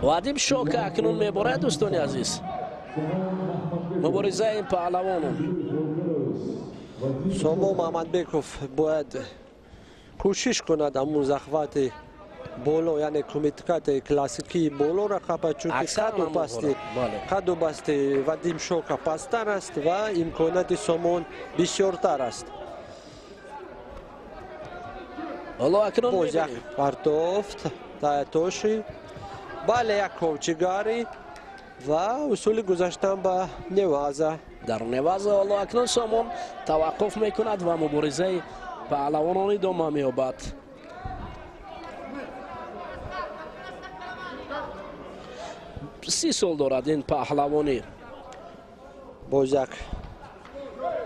Вадим Шока акнун меборад, дӯстони азиз. Муборизаи паҳлавонон. Сомон Мамадбеков бояд кӯшиш кунад ҳамун захвати боло, яъне кумикати классикии болоро қапад, чунки қаду басти Вадим Шока пасттар аст ва имконияти Сомон бисёртар аст. Боз як партофт Таятоши, бале, як ковчигарӣ ва усули гузаштан ба неваза. Дар неваза ҳоло акнун Сомон таваққуф мекунад ва муборизаи паҳлавонон идома меёбад. 30 сол дорад ин паҳлавонӣ. Боз як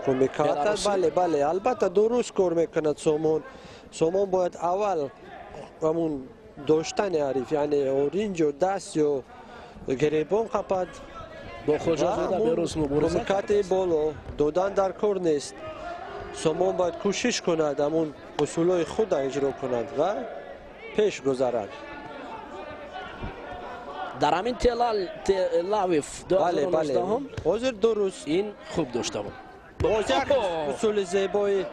кумиката, бале, бале, албатта дуруст кор мекунад Сомон. Сомон бояд аввал ҳамун доштани ҳариф, яъне оринҷ ё даст ё гиребон қапад. Бо Хоҷазода берӯз мубориза кумикати боло додан дар кор нест. Сомон бояд кӯшиш кунад ҳамун усулҳои худро иҷро кунад ва пеш гузарад. Дар ҳамин Телавив 2019 ҳозир дуруст ин хуб дошта буд. Боз як усули зебои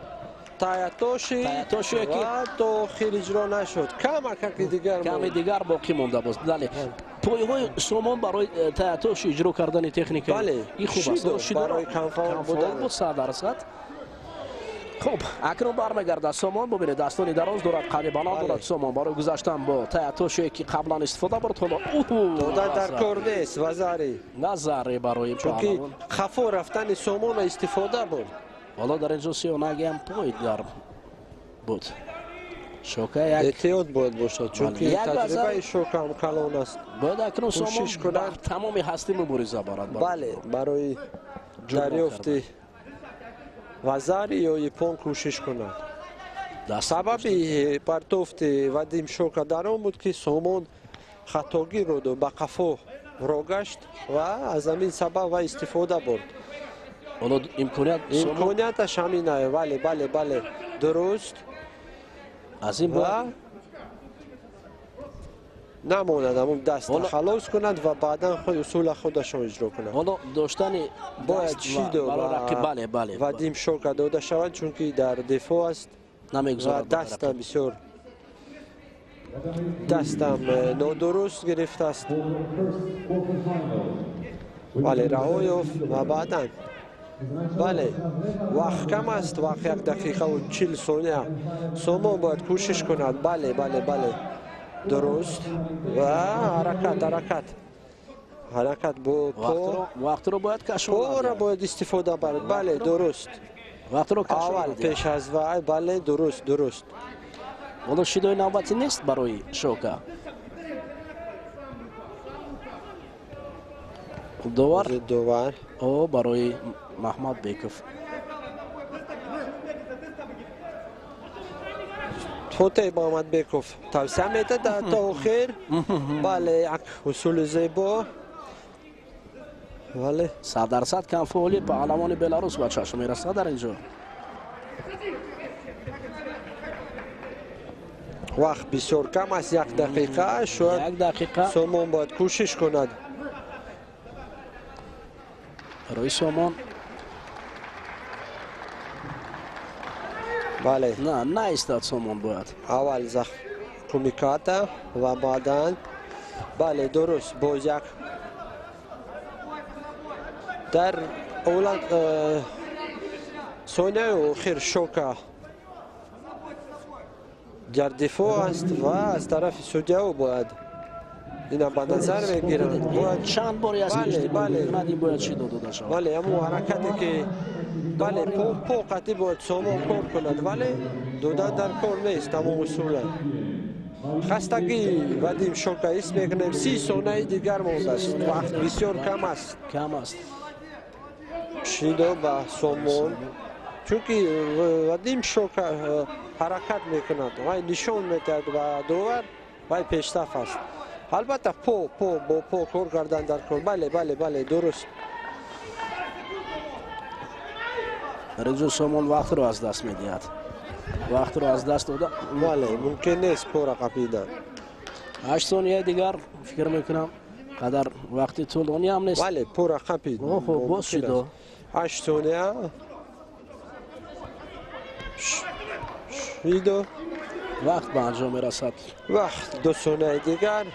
Таятоши ва то охир иҷро нашуд. Камакаки дигар ками дигар боқӣ монда боз. Бале, пойҳои Сомон барои Таятоши иҷро кардани техника ин хуб аст. Барои камфаол будан буд 100%. Хуб, акнун бармегардад Сомон. Бубинед, дастони дароз дорад, қади баланд дорад Сомон барои гузаштан бо Таятошие ки қаблан истифода бурд. Ҳоло дода дар кор нест вазари назаре барои чунки хафо рафтани Сомонро истифода бурд. Ҳоло дар инҷо сиёнагиам пой дар буд. Шока як эҳтиёт бояд бошад, чунки таҷрибаи Шока ҳам калон аст. Бояд акнун Сомон тамоми ҳастӣ мубориза барад. Бале, барои дарёфти вазари ё япон кӯшиш кунад. Сабаби партофти Вадим Шока дар он буд, ки Сомон хатогиро ба қафо ро гашт ва аз ҳамин сабаб вай истифода бурд. Ҳоло имконияташ ҳамин. Бале, бале, бале, дуруст. Аз ин ва намонад ҳамун даста халос кунад ва баъдан худ усула худашон иҷро кунад. Ҳоло доштани бояд шидо Вадим Шока дода шавад, чунки дар дифоъ аст намегузорад. Даста бисёр дастам нодуруст гирифтааст. Бале, раҳо ёфт ва баъдан бале, вақт кам аст, вақт 1 дақиқаву 40 сония. Сомон бояд кӯшиш кунад. Бале, бале, бале, дуруст. Ва ҳаракат, ҳаракат, ҳаракат бо по. Вақтро бояд кашонад. Пора бояд истифода барад. Бале, дуруст. Вақтро кашонад. Аввал пеш аз вай, бале, дуруст, дуруст. Ҳоло шидои навбатӣ нест барои Шока. Довар довар о барои Маҳмадбеков. Фотеҳ Муҳаммадбеков тавсия медиҳад то охир. Бале, як усули зебо. Бале, 100% камфаъолии паҳлавони Беларус ба чашм мерасад дар инҷо. Вақт бисёр кам аст, 1 дақиқа. Шояд 1 дақиқа Сомон бояд кӯшиш кунад. Барои Сомон бале, на наистад Сомон бояд. Аввал кумиката ва баъдан бале, дуруст, боз як дар ҳолат сонияи охир Шока дар дифоъ аст ва аз тарафи судяо бояд ина ба назар мегиранд. Бояд чанд бори аз бале, бояд шидо дода шавад. Бале, ҳамун ҳаракате ки бале, по қатъӣ бояд Сомон кор кунад, вале додан дар кор нест ҳамон усула. Хастагии Вадим Шока ҳис мекунем. 30 сонияи дигар мондааст, вақт бисёр кам аст. Кам аст. Шидо ба Сомон, чунки Вадим Шока ҳаракат мекунад, вай нишон медиҳад ба довар, вай пешсаф аст. Албатта по по бо по кор кардан дар кор. Бале, бале, бале, дуруст. Дар инҷо Сомон вақтро аз даст медиҳад. Вақтро аз даст дода. Бале, мумкин нест пора қапидан. 8 сонияи дигар, фикр мекунам, қадар вақти тӯлонӣ ҳам нест. Бале, пурра қапид. Оҳо, боз шидо. 8 сония шидо. Вақт ба анҷом мерасад. Вақт, 2 сонияи дигар.